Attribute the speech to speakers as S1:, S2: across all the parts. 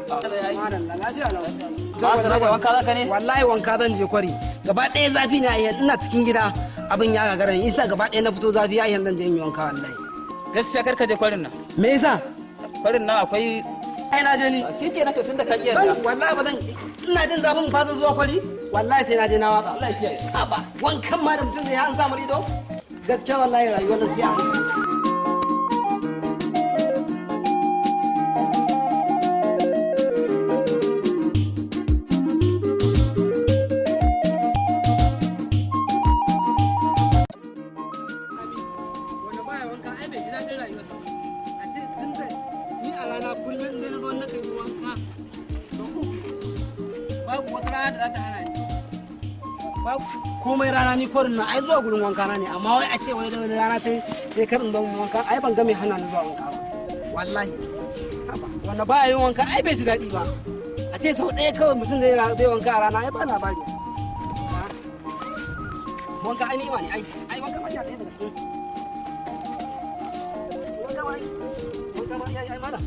S1: Madalla, lafiya lau.
S2: Ba su rage wanka zaka ne?
S1: Wallahi wanka zan je kwari. Gaba ɗaya zafi na yi, ina cikin gida abin ya gagara ni. Isa gaba ɗaya na fito zafi ya yi, zan je in yi wanka wallahi.
S2: Gaskiya kar ka je kwarin nan.
S1: Me yasa?
S2: Kwarin nan akwai
S1: Ai na je ni.
S2: Shi ke na to tunda ka ƙi
S1: Dan
S2: yarda.
S1: wallahi ba zan, ina jin zafin in fasa zuwa kwari. Wallahi sai na je na waka.
S2: Allah ya kiyaye.
S1: Haba, wankan ma da mutum zai an samu ido. Gaskiya wallahi rayuwar nan sai a hankali. Wanda baya wanka ai bai ji daɗin rayuwarsa ba. A ce tun da ni a rana kullum dai na zo na kan yi wanka sau 3, babu wata rana da za ta hana ni. Babu komai rana ni korin na ai zuwa gurin wanka na ne, amma wai a ce wai da wani rana ta sai kar in zo mun wanka, ai ban ga mai hana ni zuwa wanka ba. Wallahi. Haba, wanda baya yin wanka ai bai ji daɗi ba. A ce sau 1 kawai mutum zai wanka a rana, ai ba labari. Wanka ai ni'ima ne ai, ai wanka ma ya ɗaya daga cikin wanka ma ai, wanka ma ai ai malam.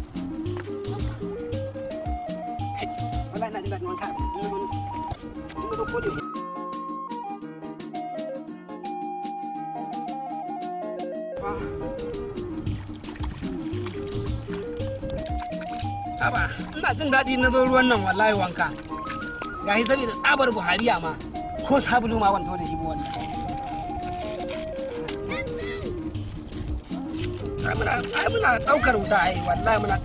S1: Kai, wallahi ina jin daɗin wanka. In na zo ko da yaushe. Haba, ina jin daɗi na zo ruwan nan wallahi wanka. Gashi saboda tsabar Buhariya ma, ko sabulu ma ban taho da shi ba wallahi. Ai muna ɗaukar wuta ai wallahi muna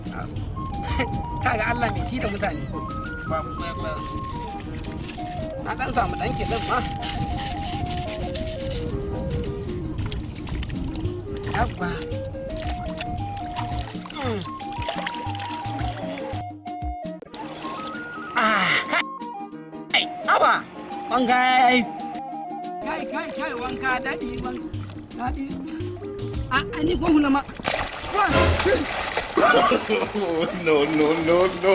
S1: kaga Allah mai ci da mutane. Ba, ba, ba. Na ɗan samu ɗan kiɗin ma. Yawwa. Ah, kai, haba, wanka ya yi. Kai, kai, kai, wanka daɗi, wanka daɗi. A ni ko hula ma. Wa!
S3: No, no, no, no.